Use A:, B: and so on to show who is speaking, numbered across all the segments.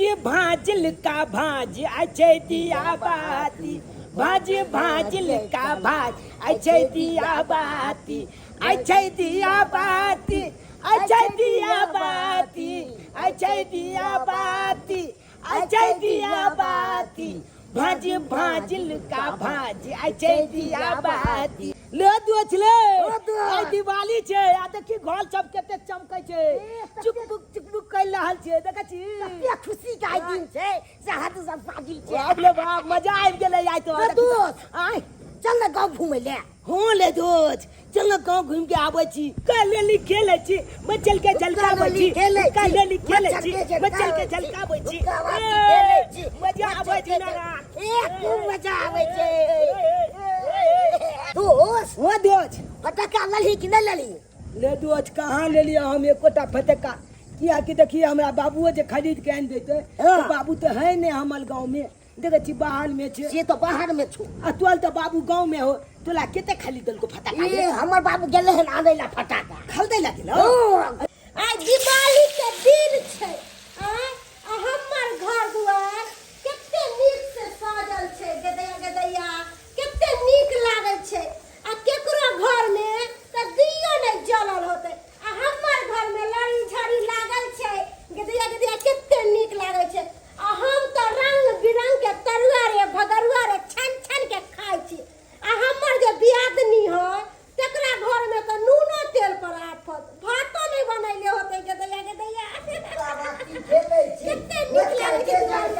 A: भाज भाजल का भाज आइ दिया बाती, भाज भाजल का भाज आइ दिया बाती, आइ दिया बाती, आइ दिया बाती, आइ दिया बाती, आइ दिया बाती, भाज भाजल का भाज आइ दिया बाती। ले दोछ ले, आइ दिवाली छै आ देखी घर सब कते चमकै छै, चुकमुक चुकमुक कर रहल छै, देखै छी
B: कते खुशी के आइ दिन छै से हद से फाजिल छै।
A: बाप रे बाप, मजा आबि गेलै आइ तो।
B: ले दोस्त,
A: आइ
B: चल ने गाँव घूमै ले।
A: हँ ले दोस्त, चल ने गाँव घूम के आबै छी। कलेली खेलै छी, मचल के झलकाबै छी, कलेली खेलै छी, मचल के झलकाबै छी, मजा आबै छै ना?
B: ए खूब मजा आबै छै दोस्त।
A: हँ दोस्त,
B: फटक्का ललही कि नहि ललही?
A: ले दोस्त, कहाँ लेलियै हम एकोटा फटक्का, कियाकि देखिए हमरा बाबुओ जे खरीद के आनि देतै तऽ बाबू तऽ है नहि हमर गाँव में, देखै छी बाहर में छै।
B: से तऽ बाहर में छौ।
A: आ तोल तऽ बाबू गाँव में हो, तोला कते खरीद देलको फटाका?
B: ए हमर बाबू गेलै हन आनै ला फटाका।
A: खरीदै ला गेलौ?
B: हँ।
C: आइ दिवाली के दिन छै आ हमर घर दुआर कते नीक से सजल छै, गदैया गदैया कते नीक लागै छै, आ केकरो घर में तऽ दियो नहि जलल होतै, आ हमर घर में लड़ी झड़ी लागल छै, गदैया गदैया कते नीक लागै छै, आ हम तऽ रंग बिरंग के तरुआ रे भगरुआ रे छानि छानि के खाइ छी, आ हमर जे दियादनी है तकरा घर में तऽ नूनो तेल पर आफत, भातो नहि बनैले होतै। गदैया गदैया कते नीक लागै छै दिवाली।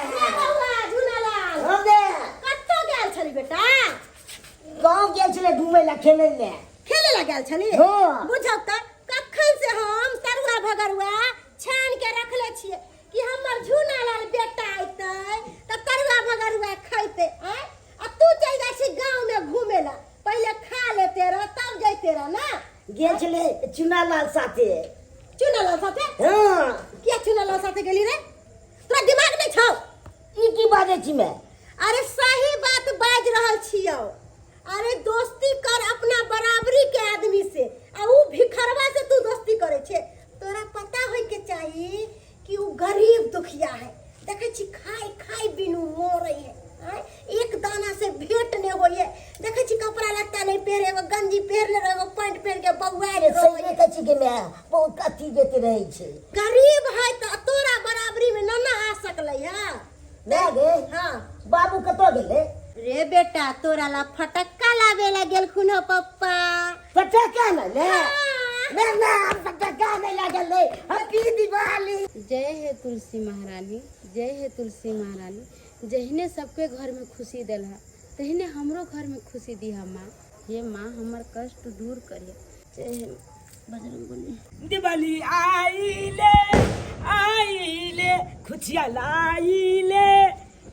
C: रे बौआ झुनालाल, कतऽ गेल छली बेटा?
B: गाँव गेल छलै घूमै ला, खेलै ले।
C: खेले ला गेल छली?
B: हँ।
C: बुझौ तऽ कखन से हम तरुआ भगरुआ छानि के रखले छियै कि हमर झुनालाल बेटा अयतै तऽ तरुआ भगरुआ खैतै। आँय, आ तू चलि जाइ छी गाँव में घूमे ला, पहिले खा लेते रह तब जैते रह ना।
B: गेल छलै चुनालाल साथे।
C: चुनालाल साथे?
B: हँ।
C: किया चुनालाल साथे गेली रे? तोरा दिमाग नहीं छौ?
B: ई की बाजै छी मैं?
C: अरे सही बात बाज रहल छियौ। अरे दोस्ती कर अपना बराबरी के आदमी से, आ ऊ भिखरवा से तू दोस्ती करे छे। तोरा पता होय के चाही कि ऊ गरीब दुखिया है, देखै छी खाय खाय बिनु मरे है, आँय? एक दाना से भेंट नहीं होय है, देखै छी कपड़ा लत्ता नहीं पहिरे, एगो गंजी पहिरले रहे, एगो पैंट पहिर के बौआयल
B: सही
C: रहै है।
B: कहै छी कि मैं बहुत अथी जेते रहै छै।
C: गरीब है तऽ तोरा बराबरी में न ना आ सकलै है।
B: नहि गे।
C: हाँ।
B: बाबू कतऽ गेलै?
C: रे बेटा, तोरा ला फटक्का लाबे ला गेलखुन हो पप्पा।
B: फटक्का ने ले?
C: हाँ।
B: ना ना, हम फटक्का नहीं लागल रे। हैप्पी दिवाली।
D: जय हे तुलसी महारानी, जय हे तुलसी महारानी, जहिने सबके घर में खुशी देलहा तहिने हमरो घर में खुशी दिहा माँ। हे माँ, हमर कष्ट दूर करिए। जय हे बजरंगबली।
A: दिवाली आइले आइले खुशियाँ लाइले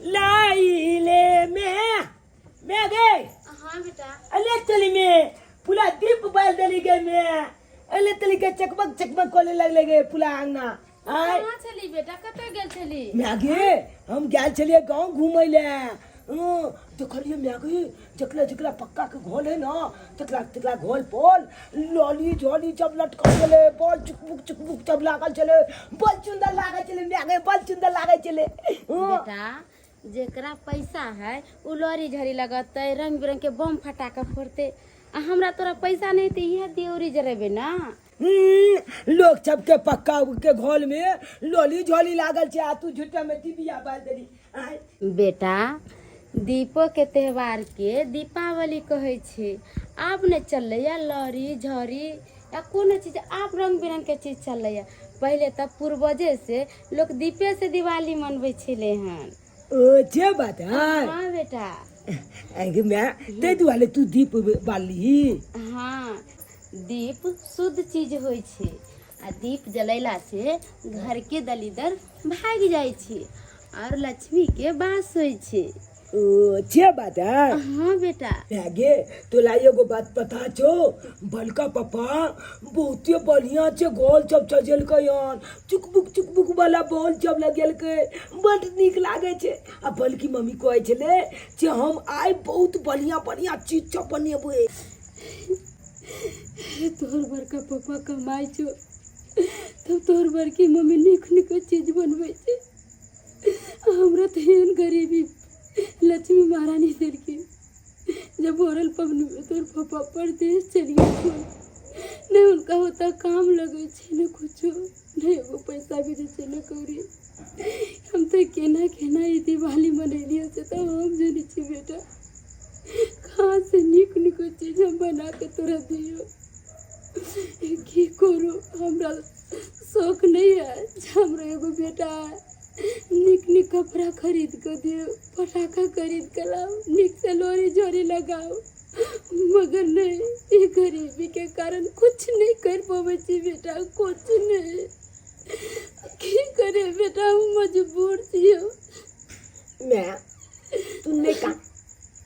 A: लाइले। मैं गए।
D: हाँ बेटा।
A: अले चली में पूरा दीप बाल दली गए में, अले तली के चकमक चकमक कोले लगले गए पूरा आंगना। आय
D: कहाँ छली बेटा, कतऽ गेल छली?
A: मैगे, हम गेल छलियै गाँव घूमै ले। देखलियै मैगे, जकरा जकरा पक्का के घोल है ना तकरा तकरा घोल पोल लॉली झोली जब लटकल छलै, बल चुकमुक चुकमुक जब लागल छलै, बल सुंदर लागल छलै मैगे, बल सुंदर लागल छलै।
D: बेटा, जेकरा पैसा है उ लॉरी झड़ी लगतै, रंग बिरंग के बम फटाका फोड़तै, आ हमरा तोरा पैसा नहीं तऽ इहे दियौरी जरेबै ना।
A: लोक सबके पक्का के घोल में लोली झोली लागल छै आ तू झूठा में डिबिया बाल देली। आय।
D: बेटा, दीपो के त्योहार के दीपावली कहै छै। आब नहि चललैया लड़ी झड़ी या कोनो चीज, आब रंग बिरंग के चीज चललैया। पहिले तऽ पूर्वजे से लोक दीपे से दिवाली मनबै छलै हन।
A: ओ जे बात है।
D: हाँ बेटा।
A: आगे मैं ते दुआरे तू दीप बाली।
D: हाँ, दीप शुद्ध चीज होइ छै आ दीप जलैला से घर के दलिदर भागि जाइ छै और लक्ष्मी के वास होइ छै।
A: ओ जे बात है।
D: हाँ बेटा।
A: आगे तोला एगो बात पता छौ? बड़का पापा बहुते बढ़िया छै, गोल सब सजेलकै हन, चुकबुक चुकबुक वाला बॉल सब लगेलकै, बड नीक लागै छै। आ बल्कि मम्मी कहै छलै जे हम आइ बहुत बढ़िया बढ़िया चीज सब बनेबै।
D: तोहर बड़का पापा कमाइ छौ तब तोहर बड़की मम्मी नीक नीक चीज बनबै छै। हमरा तऽ एहन गरीबी लक्ष्मी महारानी देलखिन जब भरल पबनीमे तोहर पापा परदेश चलि गेलखुन, नहि हुनका ओतऽ काम लगै छै नहि कुछो, नहि एगो पैसा भेजै छै नहि कौड़ी। हम तऽ केना केना ई दिवाली मनेलियै से तऽ हम जनै छी बेटा। कहाँ से नीक नीक चीज हम बना के तोरा दियौ। की करू, हमरा शौक नहि है जे हमरा एगो बेटा है, नीक नीक कपड़ा खरीद कऽ दियौ, पटाखा खरीद कऽ लाउ, नीकसँ लोरी झोरी लगाउ, मगर नहि, ई गरीबीके कारण कुछ नहि करि पबै छी बेटा, कुछ नहि। की करे बेटा, हम मजबूर छियौ।
A: माय तू नहि कान,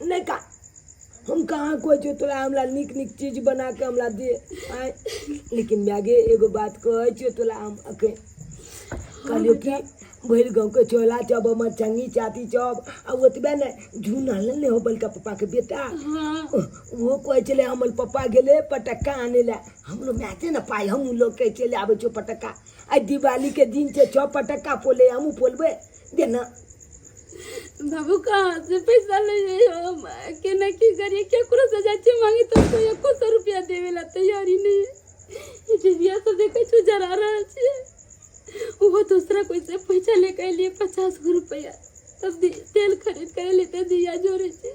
A: नहि कान। हम कहाँ कहै छियौ तोरा हमरा नीक नीक चीज बना कऽ हमरा दे आँय। लेकिन माय गे एगो बात कहै छियौ तोरा हम अखन, कहलियौ कि भरि गाँवके चोला चब, हमर चंगी चाची चब, आ ओतबे नहि झूना ने हो बलका पप्पाके बेटा, ओहो कहै छलै हमर पप्पा गेलै पटक्का आनै लए, हमरो माय छै ने पाइ, हमहूँ लऽ के चलि आबै छियौ पटक्का, आइ दिवालीके दिन छै, छओ पटक्का फोले हमहूँ फोलबै दे ना।
D: बाबू कहाँ से पैसा ले जइयो, हम केना की करिए, केकरो से जाइ छियै मांगे तऽ कोइ एको सौ रुपया देवे ला तैयारी नहीं है। डिबिया सब देखै छौ जरा रहल छियै, ओहो दूसरा कोई से पैसा लेके अयलियै 50 गो रुपया, तब तेल खरीद कर अयलियै तऽ दिया जोड़ै छै।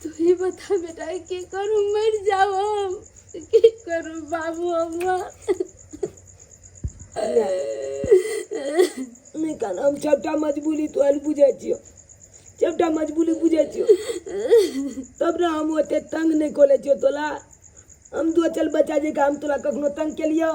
D: तू ही बता बेटा की करू, मरि जाओ हम, की करू बाबू हम।
A: नहि कान, हम सबटा मजबूरी तोहर बुझै छियौ, सबटा मजबूरी बुझै छियौ, तब ने हम ओते तंग नहि कऽ लै छियौ तोला। हम दो चल बच्चा जेका हम तोरा कखनो तंग केलियौ?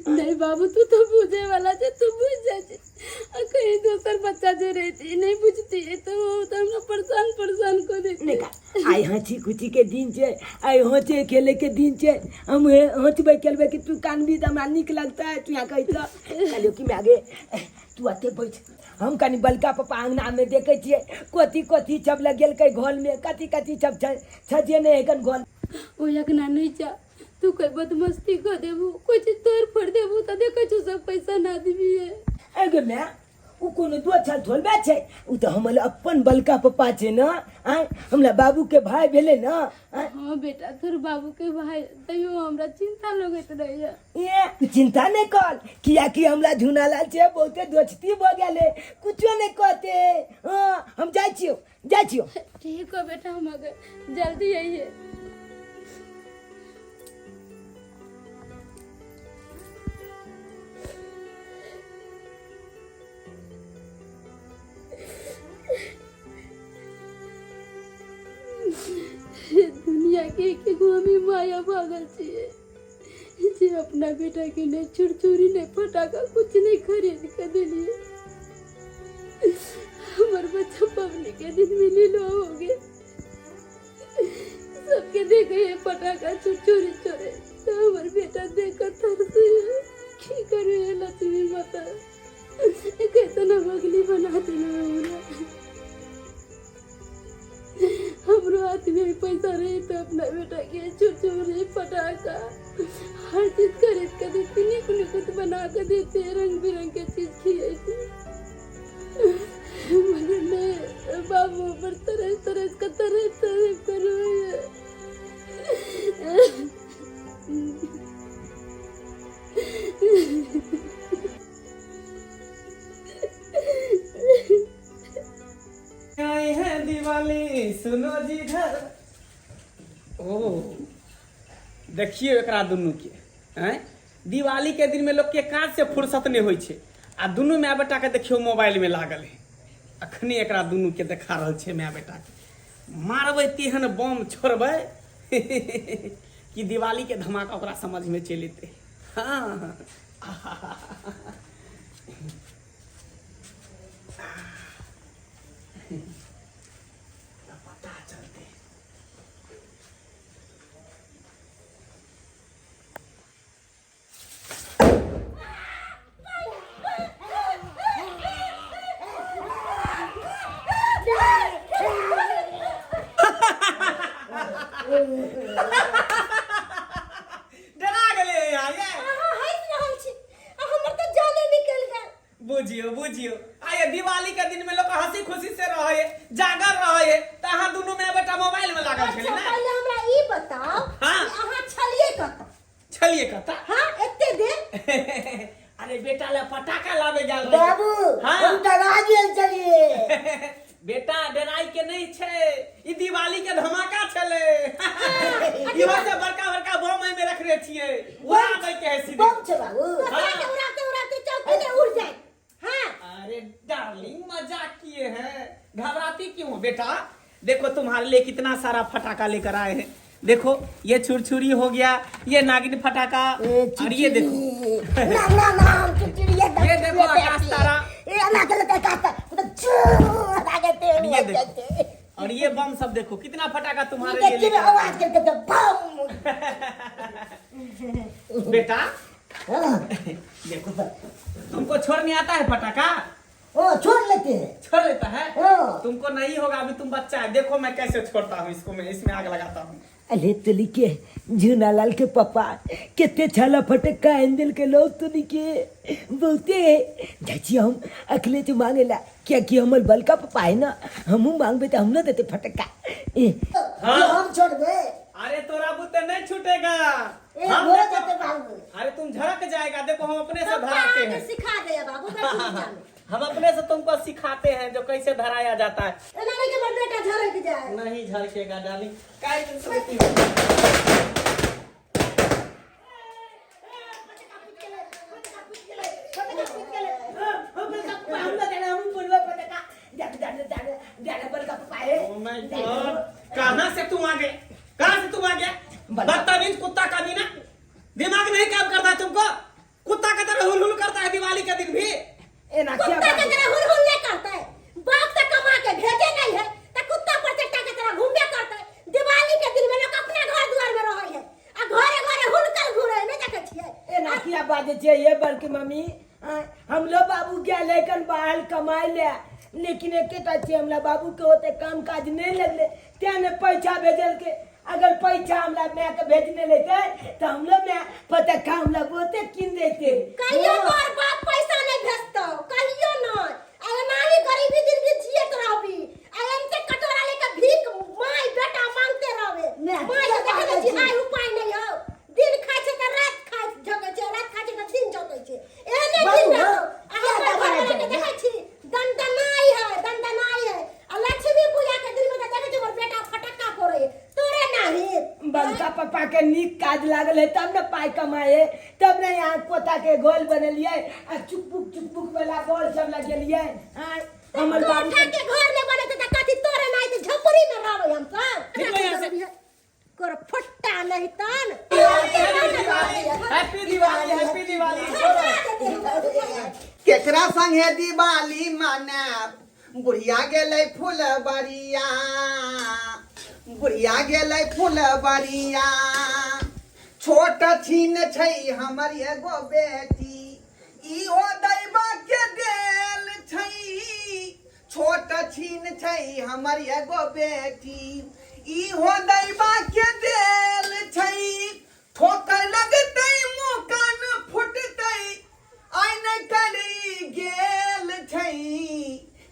D: नहीं बाबू, तू तो बुझे वाला छे, तू बुझ जाइ छे। आ कहीं दोसर बच्चा जे रहती नहीं बुझती तो वो तो हमरा परेशान परेशान कर देती।
A: नहि कान, आइ हँसी खुशी के दिन छै, आइ हँचे खेले के दिन छै, हम हँसबै खेलबै कि तू कानबी तऽ हमरा नीक लगतै। तू यहाँ कहै तऽ कहलियौ कि माय गे तू एते बैठ, हम कनि बलका पप्पा अङ्गनामे देखै छियै कथी कथी सब लगेलकै घरमे, कथी कथी सब छै सजेने है घर।
D: ओ अगना नहीं जा, तू कोई बदमस्ती कर देबू, कोई चीज तोड़ फोड़ देबू तऽ देखै छौ सब पैसा ना देबी।
A: एगो माय ओ कोनो दोसर थोड़बे छै, ओ तऽ हमर अपन बलका पप्पा छै ने, आँय हमरा बाबूके भाय भेलै ने।
D: हाँ बेटा, तोर बाबू के भाय, तैयो हमरा चिंता लगैत रहैया।
A: ए तू चिंता नहि कर, कियाकि हमरा झुनालाल छै बहुते दोस्ती भऽ गेलै, कुछो नहि कहते। हाँ हम जाइ छियौ, जाइ छियौ।
D: ठीक हो बेटा, हम अगर जल्दी आइए। दुनिया के एक एगो हमी माया भागल छियै जे अपना बेटा के नहीं चुरचुरी नहीं फटाका कुछ नहीं खरीद के दिलिए। हमार बच्चा पबनी के दिन मिली लो हो गए, सबके देखे ये फटाका चुरचुरी चोरे तो हमार बेटा देख कर तरसे। की करू ये लक्ष्मी माता, कैसे ना बगली बना देना हमरा। हमरो हाथ में पैसा रही तो अपना बेटा के चुरचुरी फटाका हर चीज खरीद के देती, नीक निकुत बना के देते, रंग बिरंग के चीज खिएते, मगर नहीं बाबू पर तरस तरस का तरस तरस करो।
E: आई है दिवाली सुनो जी घर। ओ देखियो एकरा दुनू के, आँय दिवाली के दिन में लोग के काज से फुर्सत नहीं होइ छै, आ दुनू माय बेटा के देखियो मोबाइल में लागल है। अखने एकरा दुनू के देखा रहल छै माय बेटा के, मारबै तेहन बम छोड़बै कि दिवाली के धमाका ओकरा समझ में चलि एतै। हाँ पता चलते। डरा गेलै यार ये।
C: अहाँ हँसि रहल
E: बुझियो बुझियो, आये दिवाली के दिन में लोग हंसी खुशी से रहे, जागर रहे, त अहाँ दुनू में बेटा मोबाइल में लागल छली
C: अच्छा
E: ना।
C: पहिले हमरा ई बताओ
E: हाँ।
C: कि अहाँ छलिए कतऽ?
E: छलिए कतऽ?
C: हाँ एते देर।
E: अरे बेटा ला पटाखा लावे गेल रहियै।
B: बाबू
E: हाँ।
B: हम डरा गेल छलिए।
E: बेटा डराई के नहीं छे, ई दिवाली के धमाका छले। इहो से बड़का बड़का बम एमे रखने छियै, उड़ाबै के है सीधे।
B: बम छे बाबू।
C: दोसरा के उड़ाते उड़ाते चौकी के उड़ जाए। हाँ
E: अरे डार्लिंग मजाक किए हैं, घबराती क्यों हो बेटा? देखो तुम्हारे लिए कितना सारा फटाका लेकर आए हैं। देखो ये छुरछुरी हो गया, ये नागिन फटाका, और ये देखो
B: ना ना ना हम चुरचुरी ये
E: ये देखो आकाश तारा।
B: ये ना चलो आकाश तारा तो चूर लागते
E: और ये देखो, और ये बम सब देखो कितना फटाका तुम्हारे लिए
B: देखिए
E: लेकर आए।
B: आवाज करके तो बम।
E: बेटा
B: हाँ।
E: देखो तुमको छोड़ने आता है फटाका?
B: ओ छोड़ लेते हैं।
E: छोड़ लेता है?
B: हाँ।
E: तुमको नहीं होगा, अभी तुम बच्चा है। देखो मैं कैसे छोड़ता हूँ इसको, मैं इसमें आग लगाता हूँ।
A: अरे तुली के झूनालाल के पापा कितने छाला फटक्का आइन के लोग तुली के बहुते जाइ छी हम अखले जो मांगेला, क्या कि हमर बलका पापा है ना, हमहू मांगबे तो हम ना देते फटक्का। ए,
E: हाँ।
B: हम छोड़ दे।
E: अरे तोरा बुते नहीं छूटेगा।
B: ए,
E: हम
B: हो
E: देखो-
B: जाते बाबू।
E: अरे तुम झड़क जाएगा, देखो हम अपने से
C: पप्पा
E: धराते
C: आके
E: हैं।
C: सिखा दे बाबू, बैठू नीचा में।
E: हम अपने से तुमको सिखाते हैं जो कैसे धराया जाता है।
C: एना नहीं कि हमर बेटा झड़क जाए।
E: नहीं झड़केगा डार्लिंग, काहे तुम सोचती हो? Oh my God, कहाँ से तुम आ गए? कहाँ से तुम आ गया? बदतमीज कुत्ता का भी ना दिमाग नहीं काम करता है तुमको। कुत्ता का तरह हुल हुल करता है दिवाली के दिन भी।
A: एना क्या
C: कुत्ता के
A: बात?
C: तरह हुल हुल नहीं करता है, बाप से कमा के भेजे नहीं है तो कुत्ता पर चट्टा के तरह घूमबे करता है। दिवाली के दिन में लोग अपना घर द्वार में रहे है आ घरे घरे हुलकल घूरे है, नहीं देखे छियै?
A: एना किया बाजै छियै ये बड़की मम्मी? हाँ, हमलो बाबू गया लेकिन बाहर कमाए ले, लेकिन एकेटा छै हमरा बाबू के होते काम काज नहीं लगले, तें ने पैसा भेजल के। अगर पैसा हमरा माय के भेजने लेते तो हमलो माय पटक्का हमरा बहुते कीन देते।
C: कहियो तोर बाप पैसा नहीं भेजतौ, कहियो नहीं। आ एनाही गरीबी जिंदगी जियत रहबी, आ एनते कटोरा लेके भीख माय बेटा मांगते रहबे।
B: माय,
C: माय के देखै नै छी,
B: माय।
C: आइ उपाय नहीं हौ। दिन खाइ छै तऽ राति खाइ झकै छै, राति खाइ छै तऽ दिन झकै छै। एहने
B: बाबू,
C: दिन रहतौ।
B: हँ,
C: आ हमर
B: क्या
C: घरवाला
B: बात
C: के
B: है?
C: देखै छी, दनदनाइ है, दनदनाइ है। आ लक्ष्मी पूजा के दिन में तऽ देखै छी हमर बेटा फटक्का फोड़ै है। तोरे नाही।
A: बड़का पापा के नीक काज लागल है तब ने पाइ कमाए, तब ने यहाँ पोता के गोल बनेलियै आ चुकपुक चुकपुक वाला बॉल सब लगेलियै। हाँ, हमर बाबू
C: कोठा के घर ने बनेतै तऽ कथी तोरे नाही तऽ झोपड़ी में रहबै हम सब।
E: निकलो यहाँ से।
C: कर फट्टा नहीं तन।
E: Happy Diwali, happy Diwali.
F: केकरा संगे दिवाली मनाब? बुढ़िया गेलै फुलबरिया, बुढ़िया गेलै फुलबरिया। छोट छीन छै हमर एगो बेटी, इहो दैबा के देल छै। छोट छीन छै हमर एगो बेटी, इहो दैबा के देल छै। ठोकर लगतै मुँह कान फुटतै, आइ नहि करी गेल छै।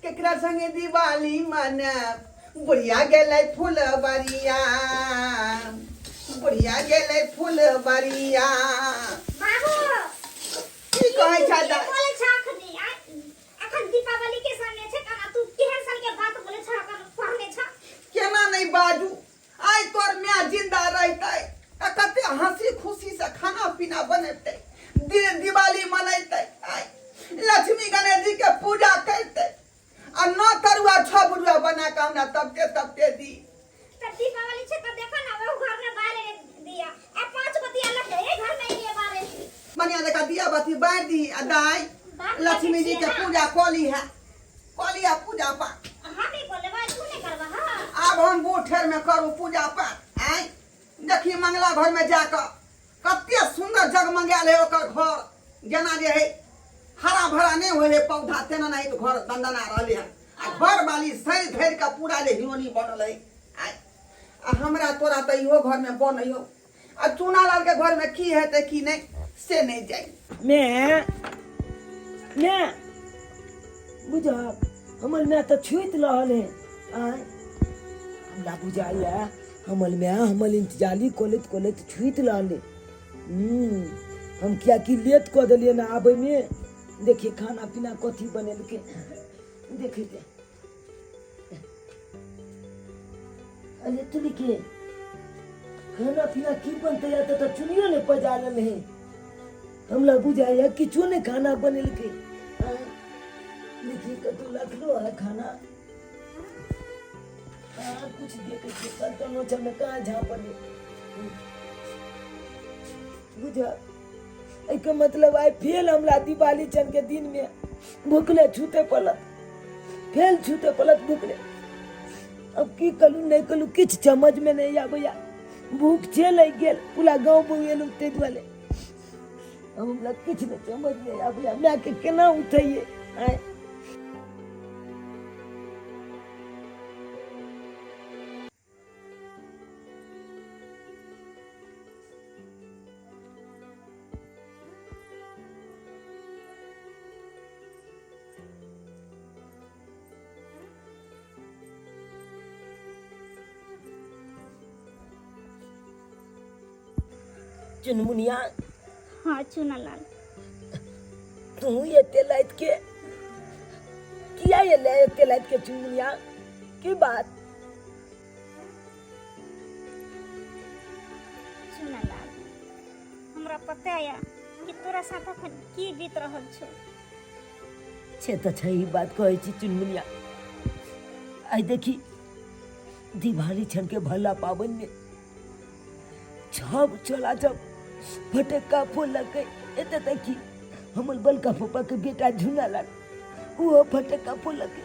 F: केकरा संगे दिवाली मनाब? बुढ़िया गेलै फुलबरिया, बुढ़िया गेलै फुलबरिया।
G: बाबू
F: की कहै छै
G: की बोलै छ अखनी? अखन दीपावली के समय छै त तू केहन सन के बात बोलै छ? अखन पढ़ने छ?
F: केना नहि बाजू? आइ तोर माय जिंदा रहितै आ कते हंसी खुशी से खाना पीना बनेतै, दिवाली मनेतै, आइ लक्ष्मी गणेश जी के पूजा करतै आ 9 तरुआ 6 बुढ़ुआ बना के हमरा तबते तबते दी।
G: त दीपावली छै त देखो ना ओ घर में बारे दिया आ 5 गो दिया लगे ए घर में ये बारे।
F: बढ़िया जकाँ दिया बाती बारि दी आ दाइ
G: बात
F: लक्ष्मी जी के पूजा कऽ ली है, कऽ लिया पूजा पाठ।
G: हम ही बोलेबै, तू नहीं करबा। हाँ
F: आब हम बूढ़ में करू पूजा पाठ। आँय देखी मंगला घर में जाकऽ कते सुंदर जगमगायल है ओकर घर, जेना जे है हरा भरा नहीं होय है पौधा तेना नहीं तो घर दंदना रहले है आ घर वाली सैर धरि के पूरा जे हिरोनी बनल है। आँय आ हमरा तोरा तऽ इहो घर में बनैयो आ चूनालाल के घर में की हेतै की नहीं से नहीं जाय।
A: मैं मैं बुझल हमर माय तऽ छुति रहल है आँय हमरा बुझाइए हमर माय हमर इंतजारी कोलैत कोलैत छुति रहलै। हम कियाकि लेट कऽ देलियै ने आबैमे। देखिए खाना पीना कथी बनेलकै देखै दे। अरे तुली के खाना पीना की बनतै या तऽ चुनियो नहि पजा लेल है। हमरा बुझाइए किछो नहि खाना बनेलकै। आँय, देखिए कतौ रखलो है खाना। कहाँ कुछ देखै छियै बर्तनो सबमे कहाँ झाँपल है। बुझ एहिके मतलब आइ फेल हमरा दिवाली चन के दिन में भुखले छूते पड़त, फेल छूते पड़त भुखले। अब की कलू नहीं कलू किछु समझ में नहीं आबैया। भूख छे लागि गेल पूरा गाँव बौएलहुँ ताहि दुआरे अब हमरा किछु नहीं समझ में आबैया। मायके केना उठैये आँय। चुनमुनिया।
G: हाँ चुनालाल।
A: तू एते लाइत के किया एले एते लाइत के चुनमुनिया, की बात?
G: चुनालाल हमरा पता या कि तोरा साथ अखन की बीत रहल छौ।
A: से तऽ छै ई बात कहै छी चुनमुनिया। आइ देखी दिवाली छन के भला पाबनि में छब चला जब फटक्का फोड़लकै एते तक कि हमर बड़का पप्पा के बेटा झुनालाल ओहो फटक्का फोड़लकै।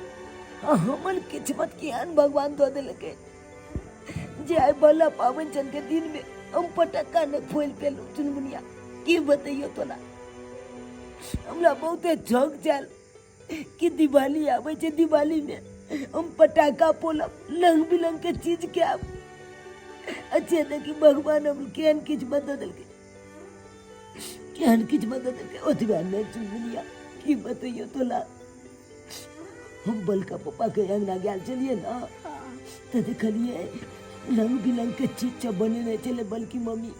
A: आ हमर किस्मत केहन भगवान दऽ देलकै जे आइ भला पाबनि छन के दिन में हम फटक्का नहि फोड़ि पेलहुँ। चुनमुनिया की बतैयौ तोरा, हमरा बहुते झोंक छल कि दिवाली आबै छै, दिवाली में हम पटाखा फोड़ब, रंग बिरंग के चीज खायब। अच्छे देखी भगवान हम केहन किछु बदल देलकै, केहन किछु बदल देलकै। ओतबे नहि चुनमुनिया की बतैयौ तोरा, हम बड़का पप्पा के अंगना गेल छलियै ने तऽ देखलियै रंग बिरंग के चीज सब बनेने छलै बड़की मम्मी।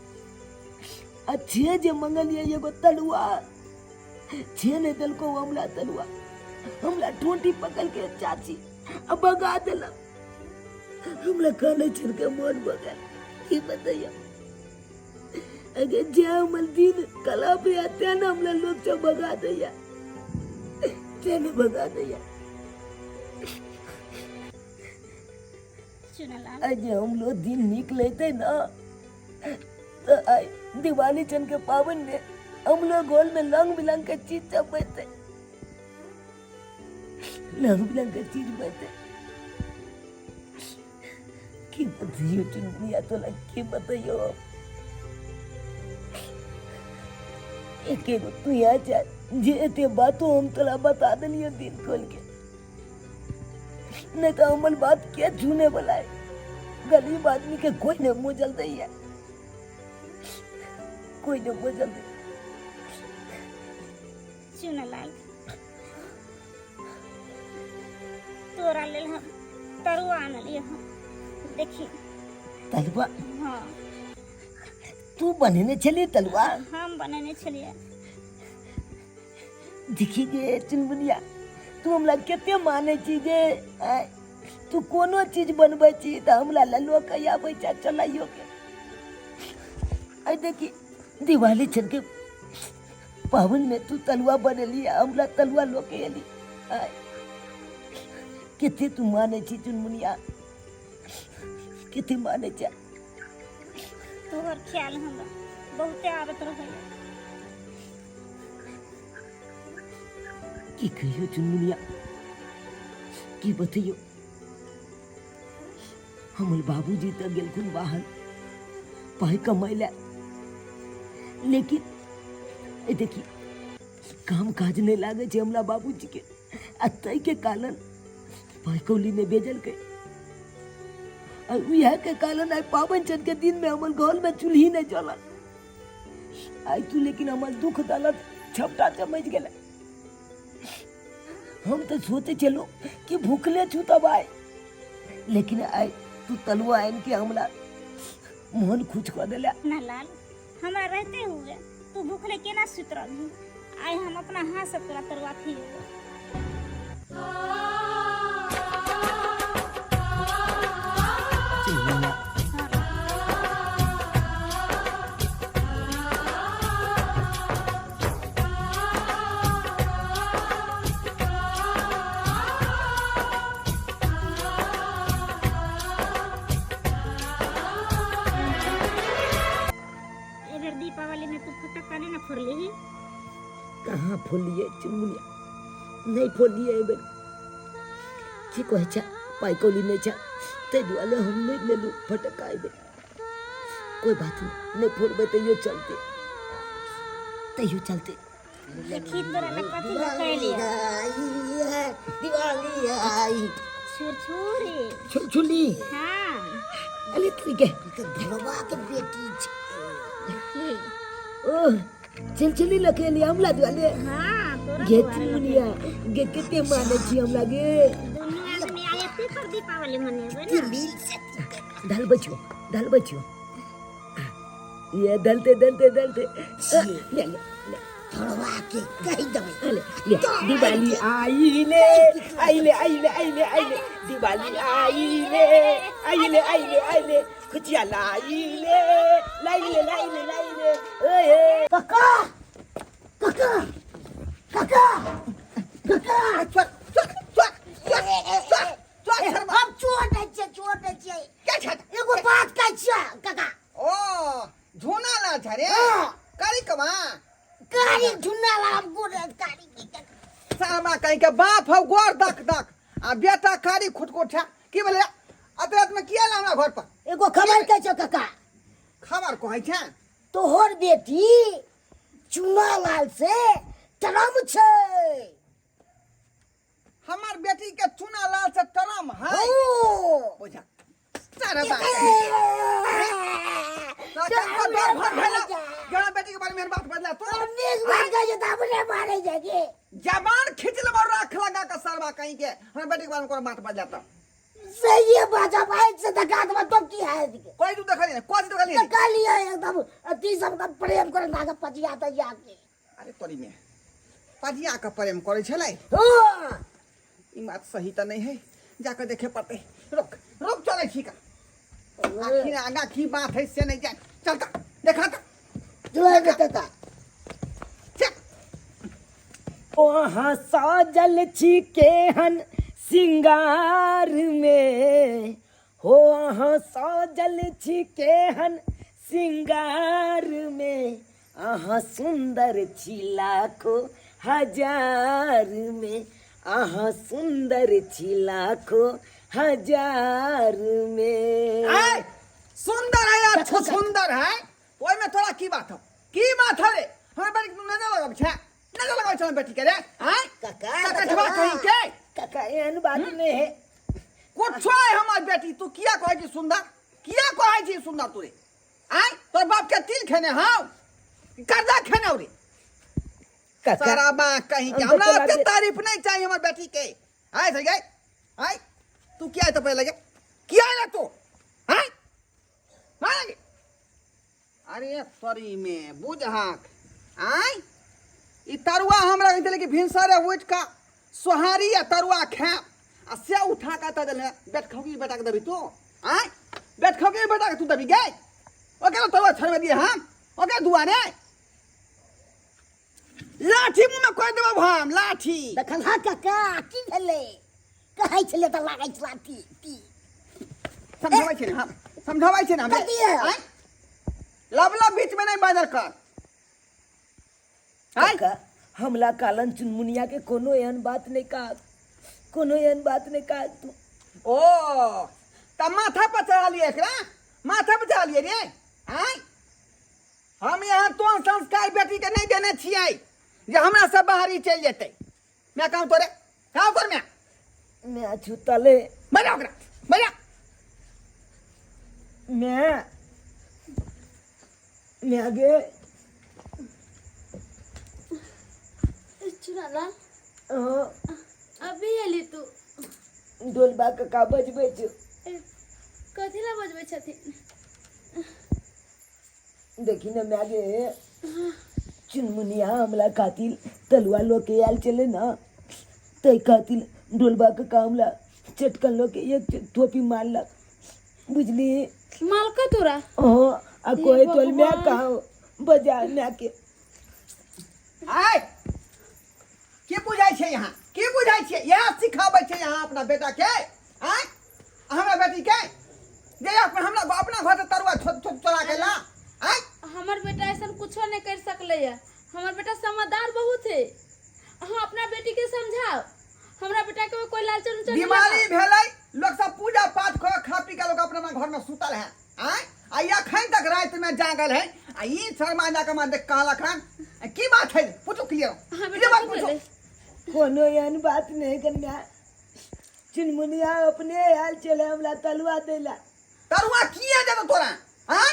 A: अच्छे जे मंगलियै एगो तरुआ छे नहि देलको हमरा तरुआ, हमरा ठोंटी पकड़ के चाची आ भगा देलक। हमरा काने छल के मन भऽ गेल की बतैयौ। अगर जे हमर दिन खराब यऽ तें ने हमरा लोक सब भगा दैया, तें ने भगा दैया।
G: चुनालाल।
A: जे हमरो दिन नीक लेते ना तो आइ दिवाली चन के पावन में हम लोग गोल में रंग बिरंग के चीज सब बनते, रंग बिरंग के चीज बनते। की बतैयो चुनमुनिया तोला, की बतैयो। एक एगो तू यहाँ जा जे एते बातो हम तोला बता देलियो दिल खोल के, नहीं तो हमर बात के छूने वाला है। गरीब आदमी के कोई नहीं मोजल दैया, कोई नहीं मोजल दे।
G: चुनालाल तोरा लेल हम तरुआ आनलियै हँ, देखी।
A: तरुआ?
G: हाँ।
A: तू बनेने छलियै तरुआ?
G: हम बनेने छलियै।
A: देखी गे चुनमुनिया, तू हमरा कते मानै छी गे। आँय, तू कोनो चीज बनबै छी तऽ हमरा लए लऽ के आबै छै चलाइयो के। आइ देखी दिवाली छन के पाबनि में तू तलुआ बनेली, हमरा तलुआ लऽ के एली। आँय, कते तू मानै छी चुनमुनिया, कते मानै छै।
G: तोहर ख्याल हमरा बहुते आबैत रहैया।
A: की कहियो चुनमुनिया, की बतैयो। हमर बाबूजी तऽ गेलखुन बाहर पाइ कमाइ लए, लेकिन ए देखी काम काज नहि लागै छै हमरा बाबूजी के, आ ताहिके कारण पाइ कौली नहि भेजलकै। आ उएह के कारण आइ पाबनि छठ के दिन में हमर घर में चूल्ही नहि जलल। आइ तू लेकिन हमर दुख दलत छपटा चमचि गेलै। हम तऽ सोचै छलहुँ कि भूखले छूतब आइ, लेकिन आइ तू तलुआ आनि के हमरा मोन खुश कऽ देला।
G: ना लाल, हमरा रहते हुए तू भूखले केना सुति रहबही? आइ हम अपना हाथ से तोरा तरुआ खिएबो।
A: चिन्हना।
G: एहि बेर दीपावली में तू फटक्का नहीं ना फोड़ली?
A: कहाँ फोड़लिए चुनमुनिया, नहीं फोड़लिए एहि बेर। की कहै छै, पाइ कौड़ी नहि छै, ताहि दुआरे हम नहि लेलहुँ फटक्का एहि बेर। कोई बात नहीं, नहीं फोड़बै तैयो चलते, तैयो चलते।
G: देखी तोरा लग कथी लकैलिया।
B: आई है दिवाली आई।
G: छुरछुरी।
A: छुलछुली।
G: हाँ।
A: अरे ठीक है।
B: ई तऽ ढोलबा के बेटी छै।
G: की?
A: ओ छुलछुली लकेली हमरा दुआरे?
G: हाँ, तोरा
A: गे
G: दुआरे।
A: चुनमुनिया गे, कते मानै छी हमरा गे।
G: दुनू आदमी आइ एते पर दीपावली मनेबै
B: के
G: ना।
B: मिल सकी।
A: दाल बचियो, दाल बचियो, ये दलते दलते दलते ले ले ले।
B: ढोलबा के कहि देबै।
A: ले ले, दिवाली आइले आइले आइले आइले आइले, दिवाली आइले आइले आइले आइले, खुशियाँ लाइले लाइले लाइले लाइले ओए।
B: काका, काका, काका, काका।
F: चोर चोर चोर चोर चोर चोर शर्मा।
B: हम चोर नहि छियै, चोर नहि छियै।
F: के छै?
B: एगो बात कहै छियै काका।
F: ओ झूना लाल छै रे?
B: हाँ।
F: करी कमा
B: कारी झुन्ना लाल, हम गोर कारी की
F: सामा कहीं के बाप हौ गोर दक दक आ बेटा कारी खुटकुट छै। की भेलै अतरात में? किया हमरा घर पर?
B: एगो खबर कहै छियौ काका।
F: खबर कहै छै?
B: तोहर बेटी चुना लाल से टरम छै।
F: हमर बेटी के चुना लाल से टरम है?
B: ओ
F: बुझा सारा बात डर भर भेला जरा बेटी के बारे में बात बदला तो।
B: नीक बात कहै छै तऽ अपने मारै छै की?
F: जबान खींच लेबो राख लगा के सरवा कहीं के, हमर बेटी के बारे में कोनो बात बदला तो।
B: सही है बात, अब आज से धक्का देबा तो की है?
F: कोई तू देखली नहीं? कोई तू देखली?
B: तो कहलिए एकदम अति सब का प्रेम करे नागा पजिया तजिया के।
F: अरे तोरी में पजिया के प्रेम करे छलै?
B: हाँ।
F: ई बात सही तऽ नहीं है, जाके देखे पड़ते। रुक रुक, चलै छी का आखिर आगा की बात है से नहीं जान। चल त देखा त।
B: चलो बेटा।
F: चल।
A: वहाँ साजल छी केहन सिंगार में हो, अहाँ साजल छी केहन सिंगार में, अहाँ सुंदर छी लाखो हजार में, अहाँ सुंदर छी लाखो हजार में।
F: आय सुंदर है या सुंदर है, ओइ में तोरा की बात हो? की बात है रे? हमरा बेटी के नजर लगब छै? नजर लगब छै बेटी के रे? आय
B: काका,
F: ककठवा कहीं के।
A: काका, एहन बात नहीं है।
F: कुछो है हमर बेटी, तू किया कहै छी सुंदर? किया कहै छी सुंदर तू रे? आय तोर बाप के तिल खेने हौ, कर्जा खेने हौ रे?
A: काका,
F: सारा बा कहीं के।
A: हम तो
F: हमरा
A: तोरा
F: ओते तारीफ नहीं चाहिए हमर बेटी के। आय सही गए। आय तू किया तो पहले लगे किया ना तू? आय ना लगे। अरे सॉरी में बुझहाक आय ई तरुआ हमरा कहै कि भिनसरे उठि कऽ सोहारी आ तरुआ खायब आ से उठा कऽ तऽ देले। बेट खौकी बेटा के देबी तू? आय बेट खौकी बेटा के तू देबी गे? ओकरा तरुआ छोड़बे दिए हम ओकरा दुआरे लाठी मुँह में कह देबो हम लाठी।
B: देखल हा काका, की भेलै? कहै छलै तऽ लागै छला ती ती।
F: समझाबै छै ने हम, समझाबै छै ने हम।
B: कथी है?
F: आँय? लब लब बीच में नहीं बाजल कर। आँय?
A: काका, हमला कालन चुनमुनिया के कोनो एहन बात नहीं कहा, कोनो एहन बात नहीं कहा तू।
F: ओ तब माथा पर चढ़ा लिए, एकरा माथा पर चढ़ा लिए रे। आँय हम यहाँ तो संस्कार बेटी के नहीं देने छियै जे हमरा सब बाहरी चलि जेतै। मैं कहूँ तोरे, कहूँ तोरे मैं।
A: मैं छुतले।
F: बजा ओकरा बजा।
A: मैं आगे।
D: चुनालाल।
A: हाँ।
D: अभी एली तू?
A: डोलबा काका बजबै छौ।
D: कथी ला बजबै छथिन?
A: देखी ने माय गे, चुनमुनिया हमला खातिर तलुआ लो के आयल चले ना, तै खातिर डोलबा काका हमला चटकन लो के एक थोपी मारलक, बुझली?
D: मालका तोरा?
A: हाँ, आ
D: हे
A: कोई तोल मैं
D: भगवान।
A: कहो बजा मैं के।
F: आय की बुझाइ छै यहाँ? की बुझाइ छै? इएह सिखाबै छै यहाँ अपना बेटा के? आय हमरा बेटी के जे अपन हमरा अपना घर से तरुआ चोरा के ला। आय
D: हमर बेटा ऐसा कुछो नहीं कर सकले है, हमर बेटा समझदार बहुत है। अहाँ अपना बेटी के समझाओ, हमरा बेटा के कोई लालच उलच नहीं
F: बीमारी
D: लगाओ।
F: भेलै, लोग सब पूजा पाठ कर खा पी के लोग अपना अपना घर में सुतल है। आय आ अखन तक राति में जागल है आ ई शर्मा जाके मां देख कहलक हन। आ की बात है? पूछो क्लियर।
D: हाँ
F: क्लियर
D: बेटा,
F: बात
D: की
F: पूछो।
D: भेलै?
A: कोनो एहन बात नहीं कन्या, चुनमुनिया अपने आयल चले हमरा तलुआ देला।
F: तरुआ किया देतो तोरा? हाँ,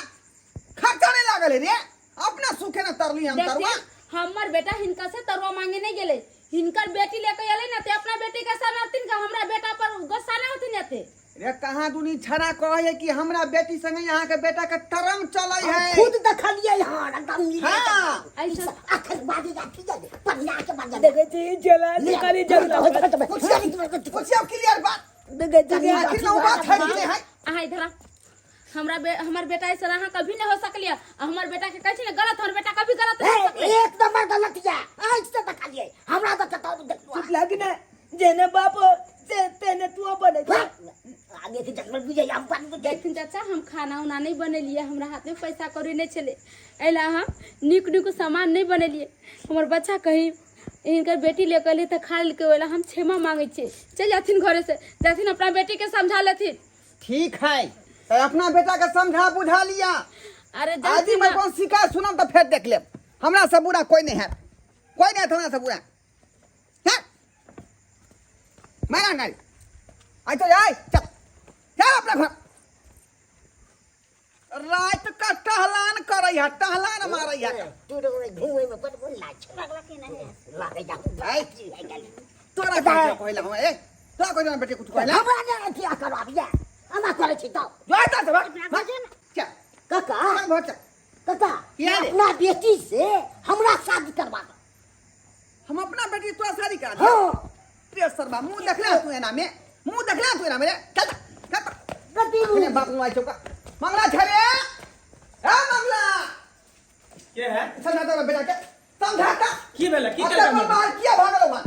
F: खर्चा नहीं लागल है रे, अपना सुखे न तरली हम तरुआ।
D: देखथिन, हमर बेटा हिनका से तरुआ मांगे नहीं गेले, हिनकर बेटी लेके एले ना ते अपना बेटी के समझथिन का हमरा बेटा पर गुस्सा नहीं होथिन एते।
F: रे कहाँ दुनी छड़ा कहे कि हमरा बेटी संगे यहाँ के बेटा के तरंग चलै है।
B: खुद देखलियै हन एकदम मिले।
F: हाँ।
D: ऐसा
B: अखन बाजे जाती जाते पन्ना के बाजे।
A: देखे छी चला खाली जगला।
F: पूछियो क्लियर बात।
A: देखे छी।
F: आखिर में वो बात है कि नहीं है?
D: अहाँ इधर आ। हमरा हमर बेटा ऐसा अहाँ कभी नहीं हो सकलिए। आ हमर बेटा के कहै छी ने गलत, हमर बेटा कभी गलत नहीं हो सकले।
B: एक नंबर गलत या आँख से देखलियै, हमरा तऽ कतौ देखलु।
A: चुप लागी ना, जेने बाप से तेने तू बने।
B: आगे के जंगल बुझे हम पानी बुझे।
D: देखथिन चाचा, हम खाना उना नहीं बनेलिए, हमरा हाथ में पैसा कौड़ी नहीं छलै, एहि हम नीक नीक सामान नहीं बनेलिए। हमर बच्चा कहीं हिनकर बेटी ले के तऽ खा लेलकै, ओहि हम क्षमा मांगै छियै। चलि जाथिन घरे से, जाथिन अपना बेटी के समझा लेथिन।
F: ठीक है, तो अपना बेटा के समझा बुझा लिया।
D: अरे
F: आदि
D: जाथिन
F: में
D: ना।
F: कौन शिकायत सुनम तो फिर देख लेब। हमरा से बुरा कोई नहीं है, कोई नहीं है हमरा से बुरा है। मारा नहीं आई तो जाए, चल चल अपना घर। रात का टहलान करे है, टहलान मारे है।
B: तू तो घूमे में बड़ मन लाग
G: पगला के नहीं
B: लागे जा।
F: आय तोरा कहला कहला हम ए तोरा कहला बेटी कुछ कहला।
B: हमरा ने अथी करबा बिया हमरा करे छी तो
F: जो आता से भाग चल
B: काका।
F: भाग भाग चल।
B: काका।
F: किया रे?
B: अपना बेटी से हमरा शादी करवा दो।
F: हम अपना बेटी तोरा शादी करा दे?
B: हाँ।
F: रे सरबा मुंह देखला तू एना में, मुंह देखला तू एना में रे। चल चल।
B: गति।
F: अपने बाप नुआई चौका मंगला छे रे, ए मंगला।
E: के है?
F: समझा तोरा बेटा के समझाता।
E: की भेला? की
F: अपना
E: कहलका?
F: घर बाहर किया भागल वहां?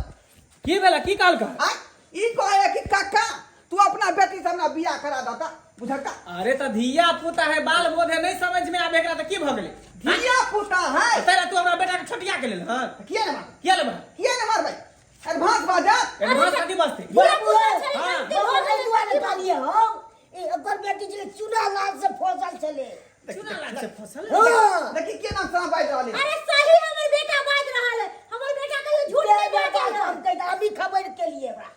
E: की भेला? की कहलका?
F: आय ई कहे कि काका तू अपना बेटी से हमरा बियाह करा दता, बुझलका?
E: अरे त धिया पुता है, बाल बोध है, नहीं समझ में आबे एकरा त की भ गेलै?
F: धिया पुता है।
E: तेरा तू हमरा बेटा के छटिया के लेल हन?
F: किया ने मार?
E: किया लेबा?
F: किया ने मारबै? एडवांस बाजा।
E: एडवांस कथी बजतै? हाँ।
B: बहुत दुआरे कहलिए हम ए ओकर बेटी छलै चूना लाल से फसल छलै।
E: चूना लाल से फसल?
B: हाँ।
F: देखी के नाम से बाज रहल है।
C: अरे सही हमर बेटा बाज रहल है, हमर बेटा कहियो झूठ नहीं बाजल है।
B: हम कहि अभी खबर के लिए बा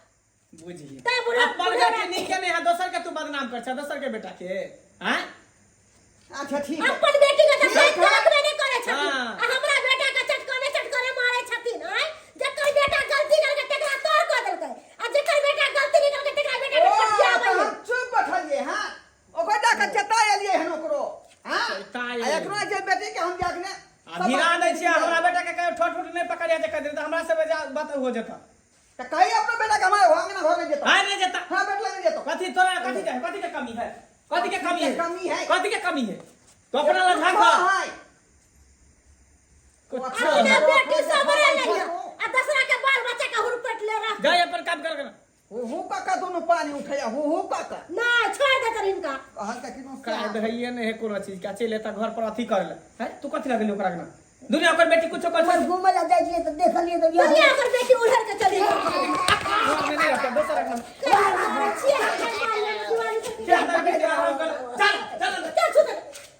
E: बुझिए
C: तै बुढ़ा-
E: अपन
C: बुढ़ा
E: के नीके नहीं है, दोसर के तू बदनाम कर छ, दोसर के बेटा के। हैं?
F: अच्छा ठीक है।
C: अपन बेटी के तऽ
F: ठीक
C: साइड
F: है।
C: रखबे नहीं करे छथिन।
E: हाँ।
C: आ हमरा बेटा के चटकने चटकने मारे छथिन। आय जकर बेटा गलती करके तकरा तोड़ कऽ देलकै, आ जकर बेटा गलती नहीं करके तकरा बेटा के
F: ओ,
C: पटिया
F: तऽ
C: आबै।
F: हम चुप बैठलियै हँ, ओकर जाके चेता एलियै हन ओकरो। हँ,
E: चेता
F: आ
E: एलियै।
F: एकरो जे बेटी के हम जाके
E: आ धिरा दै छियै, हमरा बेटा के कहियो ठोट ठोट नहीं पकड़िया जे कह दे तऽ हमरा से बेजा बात हो जेता।
F: तऽ कही अपना बेटा के हमारे अंगना घर नहीं जेतो।
E: आय नहीं जेता।
F: हाँ, बेटा नहीं जेतो।
E: कथी तोरा कथी के कथी के कमी है? कथी के कमी है?
F: कमी है।
E: कथी के कमी है? तो अपना ला झांक।
F: है।
E: कुछ
C: अपना बेटी सबरे नहीं है आ दसरा के बाल बच्चा के हुरपट ले रख।
E: जाय अपन काम कर कर।
F: हु हु काका दोनों पानी उठैया हु हु काका।
C: ना छोड़ दे तर हिनका।
F: कहल के किनो
E: काय दहइए नहीं है कोनो चीज का, चल एता घर पर अथी कर ले। हैं तू कथी लगली ओकरा के? दुनिया ओकर बेटी कुछो कर।
B: हमर घूमे ला जाइ छियै तऽ देखलियै तऽ बियाह।
C: दुनिया ओकर बेटी उधर के चली गेल।
E: घर में नहीं रहते दोसर रखना।
C: छियै दिवाली से।
E: खेत पीते आराम कर, चल चल
C: चल छुत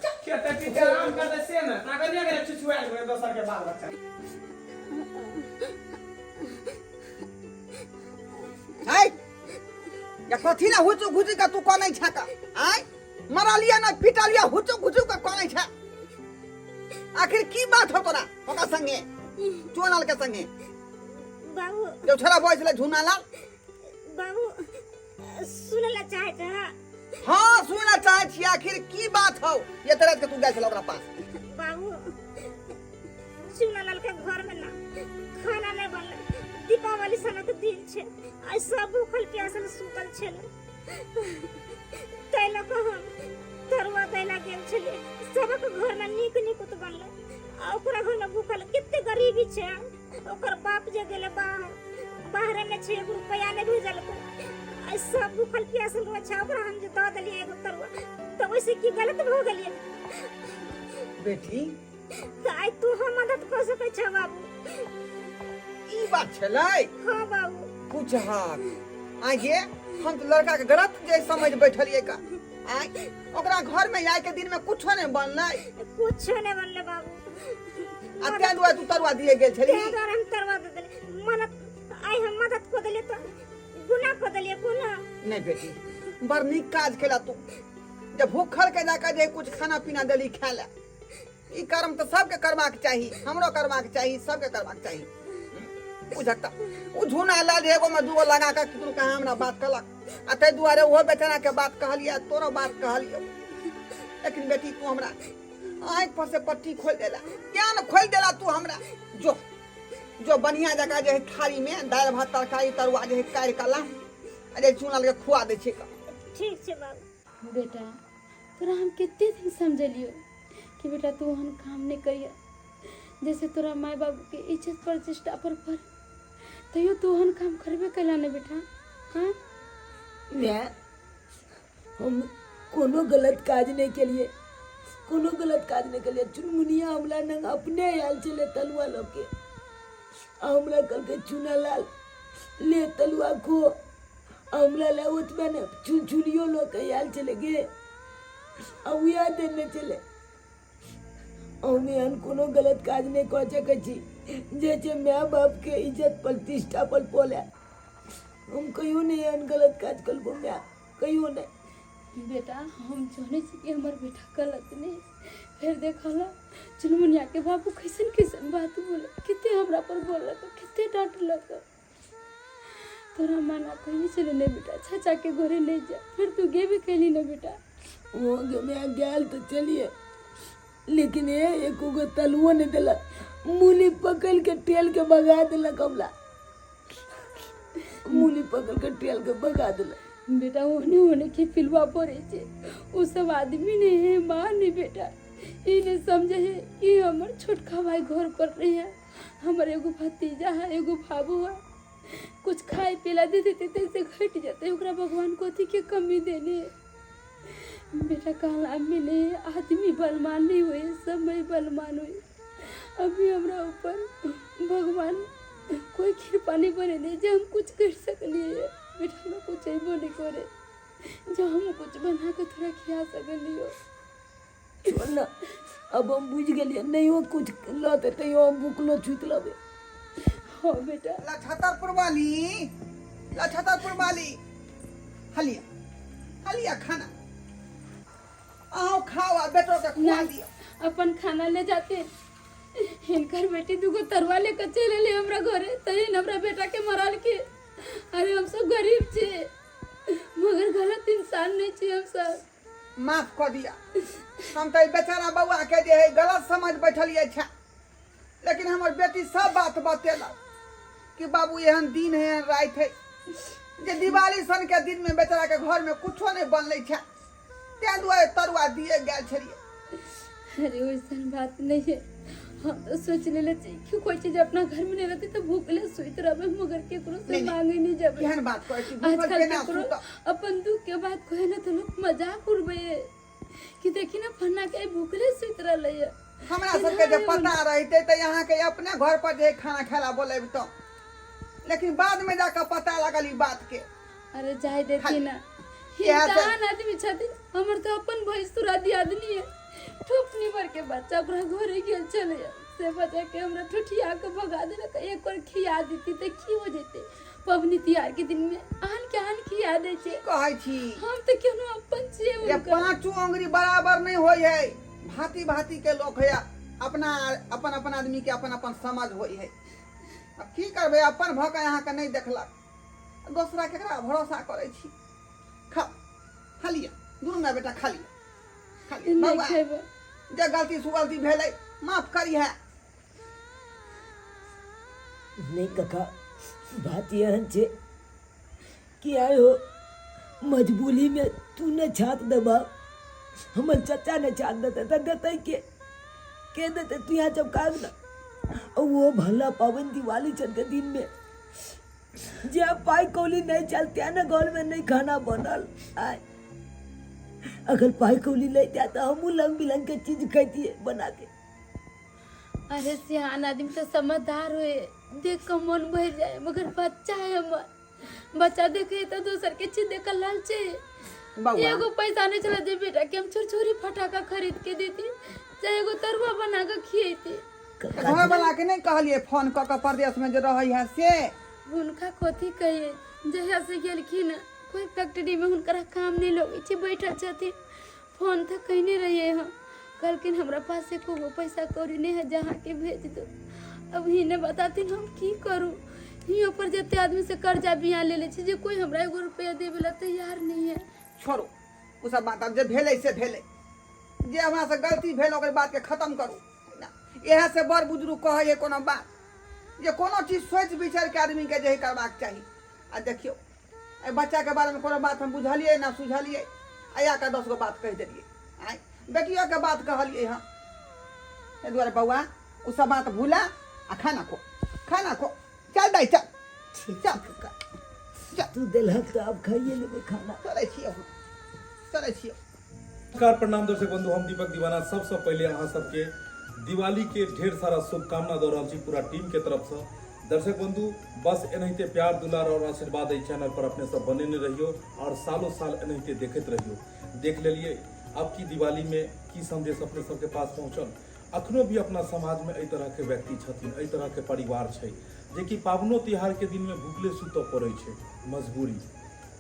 C: चल।
E: खेत पीते आराम कर दे से ना ताकत नहीं गेले चुचुआल हुए दोसर के बाल बच्चा।
F: आय या कथी ना हुचु घुचु का तू कनै छा का? आय मरलिया ना पिटलिया हुचु घुचु का कनै छा? आखिर की बात हो तोरा ओका संगे, चोनाल के संगे?
G: बाबू
F: जब छोरा बॉय छले झुनालाल
G: बाबू सुनै लए चाहै छह
F: हाँ सुनना चाहे छी आखिर की बात हौ ये तरह के तू गेल छल ओकरा पास
G: बाबू चुनालाल के घर में ना खाना नहीं बनल दीपावली सनक दिन छै आइ सब भूखल प्यासल सुतल छल ताहि लऽ कऽ हम तरुआ दै लए गेल छलियै सबक घर में नीक नीक बनलै आ ओकरा घर में भूखल कते गरीबी छै ओकर बाप जे गेलै बाहर बाहरे में छै एगो रुपैआ नहि भेजलकै आइ सब भूखल प्यासल रहै छै ओकरा हम जे दऽ देलियै एगो तरुआ तऽ ओहिसँ की गलत भऽ गेलियै
F: बेटी
G: तऽ आइ तू हम मदद कऽ सकै छह बाबू
F: ई बात छलै
G: हाँ बाबू
F: कुछ हाथ आइ गे हम तऽ लड़का के गलत जे समझ बैठलियै का आइ ओकरा घर में आइ के दिन में कुछो नहि बनलै
G: कुछो नहि बनलै बाबू
F: आ तें दुआरे तू तरुआ दिए गेल छली
G: तें दुआरे हम तरुआ दे देलियै मदद आइ हम मदद कऽ देलियै तऽ गुनाह कऽ देलियै कोना
F: नहि बेटी बड़ नीक काज केला तू जे भूखल के जाकर जे कुछ खाना पीना देली खाय ला ई कर्म तऽ सबके करबाक चाही हमरो करबाक चाही सबके करबाक चाही बुझक तऽ ओ झूना लाल एगो में दूगो लगा कऽ केकरो कहाँ हमरा बात कहलक आ ताहि दुआरे ओहो बेचारा के बात कहलियै आ तोरो बात कहलियौ लेकिन बेटी तू हमरा आँखि पर से पट्टी खोलि देला क्या ने खोलि देला तू हमरा जो जो बढ़िया जकाँ जे है थारी में दालि भात तरकारी तरुआ जे है काटि कऽ ला आ जे चूना के खुआ दै छै
G: ठीक छै बाबू
D: बेटा तोरा हम कते दिन समझलियो कि बेटा तू ओहन काम नहि करिया जैसे तोरा माय बाबू के इज्जत प्रतिष्ठा पर पर तैयो तू ओहन काम करबे कैला ने बेटा हाँ
A: मैं हम कोनो गलत काज नहि केलिए कोनो गलत काज नहि केलिए चुनमुनिया हमरा नंग अपने आयल छलै तलुआ लऽ के आ हमरा कहलकै चुना लाल ले तलुआ खो आ हमरा लए ओतबे ने चुनचुनियो लऽ के आयल छलै गे आ उएह देने छलै हम एहन कोनो गलत काज नहि कऽ सकै छी जे छै माय बापके इज्जत प्रतिष्ठा पर पड़ै हम कहियो नहि एहन गलत काज करबो माय कहियो नहि
D: बेटा हम जानै छी कि हमर बेटा गलत नहीं फिर देखल चुनमुनिया के बाबू कैसन कैसन बात बोले कते हमरा पर बोललक कते डांटलक तोरा माना कहने छलै नहीं बेटा चाचा के घरे नहीं जा फिर तू गेबे कैली ना बेटा
A: वो मैं गेल तो चलिए लेकिन ए एको गो तलुओ नहीं देलक मूली पकड़ के टेल के भगा देलक हमरा मूली पकड़ के टेल के भगा देलक
D: बेटा ओने ओने के पिलुआ पड़े छे वो सब आदमी नहीं है माँ नहीं बेटा ई नहीं समझे है कि हमर छोटका भाई घर पर नहीं है हमर एगो भतीजा है एगो बाबू है कुछ खाए पिला दे देते तो ऐसे घट जाते ओकरा भगवान को अथी के कमी देने है। बेटा कहला मिले आदमी बलमान नहीं हुए समय बलमान हुए अभी हमरा ऊपर भगवान कोई कृपा नहीं बने जे हम कुछ कर सकलिए बेटा हमरा कुछ अबो नहीं करे जो हम कुछ बना के थोड़ा खिया सकलियो
A: छोड़ ना अब हम बुझ गेलियै नहियो कुछ लतै तैयो हम भुखलो छुति लेबै
D: हाँ बेटा
F: लछतरपुर वाली लछतरपुर वाली हलिया हलिया खाना अहूँ खाओ आ बेटो के खुआ
D: ना
F: दियौ
D: अपन खाना ले जाते हिनकर बेटी दूगो तरुआ लेकर चल एलै हमरा घरे तहन हमरा बेटा के मरल के अरे हम सब गरीब छे मगर गलत इंसान नहीं छे हम सब
F: माफ कऽ दिया हम तऽ ई बेचारा बौआ के जे है गलत समझ बैठलियै छै लेकिन हमर बेटी सब बात बतेलक कि बाबू एहन दिन है एहन राति है जे दिवाली सन के दिन में बेचारा के घर में कुछो नहीं बनलै छै ताहि दुआरे तरुआ दिए गेल छलियै
D: अरे वैसन बात नहीं है हम तो सोच लेले छी कि कोई चीज अपना घर में नहीं रहती तो भूखले सुइत रहबे मगर केकरो से
F: नहीं, नहीं।
D: मांगे नहीं जाबे
F: केहन बात कहै छी भूखल
D: आजकल
F: केना
D: केकरो
F: सुतब
D: अपन दुख के बात कहे ना तो लोग मजाक उड़बे कि देखी ना फन्ना के भूखले सुइत रहले है
F: हमरा सबके जे पता रहितै तऽ अहाँके अपने घर पर जे खाना खाय ला बोलेबितहुँ लेकिन बाद में जाकऽ पता लागल ई बात के
D: अरे जाय देती ना
F: इएह सब-
D: इंसान आदमी छथिन हमर तो अपन भैंसुर दियादनी है ठोपनी भर के बच्चा ओकरा घरे गेल छलै से बच्चा के हमरा ठुठिया के भगा देलक एक बार खिया देती तऽ की हो जेतै पबनी तिहार के दिन में आन के आन खिया दै छै
F: कहै छी
D: हम तऽ केहनो अपन छियै
F: जे
D: हुनकर
F: पाँचो अंगुरी बराबर नहि होइ है भांति भांति के लोक है अपना अपन अपन आदमी के अपन अपन समझ होइ है अब की करबै अपन भऽ कऽ अहाँके नहि देखलक दोसरा केकरा भरोसा करै छी खा खा लिअ दुनू माय बेटा खा लिअ खा लिअ
D: नहि
F: बौआ
D: खेबै
F: जे गलती सुगलती भेलै माफ करिहे
A: नहि काका बात एहन छै कि आइ हो मजबूरीमे तू नहि छात देबह हमर चाचा नहि छात देतै तऽ देतै के के देतै तू यहाँ चमका ने आ ओहो भला पाबनि दिवाली छठके दिनमे जे पाइ कौली नहि चलते ने घरमे नहि खाना बनल आइ अगर पाइ कौली लैते तऽ हमहूँ रंग बिरंगके चीज खैतियै बनाके
D: अरे सियान आदमी तो समझदार हुए देख के मन भर जाए मगर बच्चा है हमार बच्चा देखे तो दोसर के चीज देख के लालचे
F: बौआ
D: एगो पैसा नहीं चला जे बेटा के हम छुरछुरी फटाका खरीद के देती चाहे एगो तरुआ बना के खिएती
F: घर वाला के नहि कहलियै फोन कऽ कऽ परदेश में जे रहै है से
D: हुनका कथी कहिए जहिया से गेलखिन कोई फैक्ट्री में हुनकरा काम नहीं लगै छै बैठल छथिन फोन तऽ कयने रहियै हम कहलखिन हमरा पास एको गो पैसा कौड़ी नहि है जहाँ के भेज दो अब ही ने बताथिन हम की करू हियों पर जते आदमी से कर्जा बिया ले ले छी जे कोई हमरा एगो रुपया देवे ला तैयार नहीं है
F: छोड़ू ओ सब बात आब जे भेलै से भेलै जे हमरा से गलती भेल ओकर बातके खत्म करू इएह से बड़ बुजुर्ग कहै है कोनो बात जे कोनो चीज सोचि विचारि के आदमीके जे है करबाक चाही आ देखियौ एहि बच्चाके बारेमे कोनो बात हम बुझलियै ना सुझलियै आ आके 10 गो बात कहि देलियै आँय बेटियोके बात कहलियै हँ एहि दुआरे बौआ ओ सब बात भूला आ खाना खो खाना खो चल दाइ चल
A: ठीक
F: चल
A: काका
F: चल
A: तू देलहक तऽ आब खाइए लेबै खाना
F: चलै छियौ चलै छियौ
H: नमस्कार प्रणाम दर्शक बंधु हम दीपक दीवाना सबसे पहले अहाँ सबके दिवाली के ढेर सारा शुभकामना दऽ रहल छी पूरा टीम के तरफ से दर्शक बंधु बस एनाहिते प्यार दुलार और आशीर्वाद एहि चैनल पर अपने सब बनेने रहियो और सालों साल एनाहिते देखैत रहियो देख लेलिए अब की दिवाली में की संदेश अपने सबके पास पहुंचल अखनो भी अपना समाज में एहि तरह के व्यक्ति छथिन एहि तरह के परिवार छै जेकि पाबनो तिहार के दिन में भूखले सुतऽ पड़ै छै मजबूरी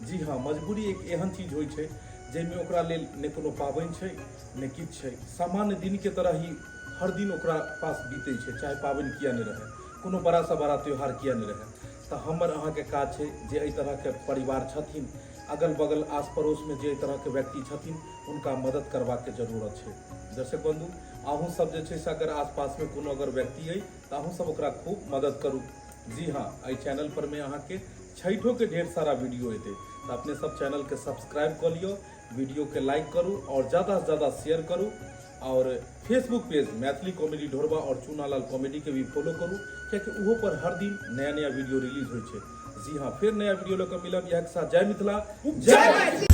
H: जी हाँ मजबूरी एक एहन चीज होइ छै जाहिमे ओकरा लेल नहि कोनो पाबनि छै नहि किछु छै सामान्य दिनके तरह ही हर दिन ओकरा पास बीतै छै चाहे पाबनि किया नहि रहै कोनो बड़ासँ बड़ा त्यौहार किया नहि रहै तऽ हमर अहाँके काज छै जे एहि तरहके परिवार छथिन अगल बगल आस पड़ोसमे जे एहि तरहके व्यक्ति छथिन हुनका मदद करबाके जरूरत छै दर्शक बंधु अहूँ सब जे छै से अगर आसपासमे कोनो अगर व्यक्ति अइ तऽ अहूँ सब ओकरा खूब मदद करू जी हाँ एहि चैनल पर में अहाँके छठिओके ढेर सारा वीडियो एतै तऽ अपने सब चैनलके सब्सक्राइब कऽ लियौ वीडियोके लाइक करू आओर ज़्यादासँ ज़्यादा शेयर करू और फेसबुक पेज मैथिली कॉमेडी ढोरबा और चूनालाल कॉमेडी के भी फॉलो करू कियाकि ओहो पर हर दिन नया नया वीडियो रिलीज होइ छै जी हाँ फिर नया वीडियो लऽ कऽ मिलब इएह के साथ जय मिथिला जय मैथिली।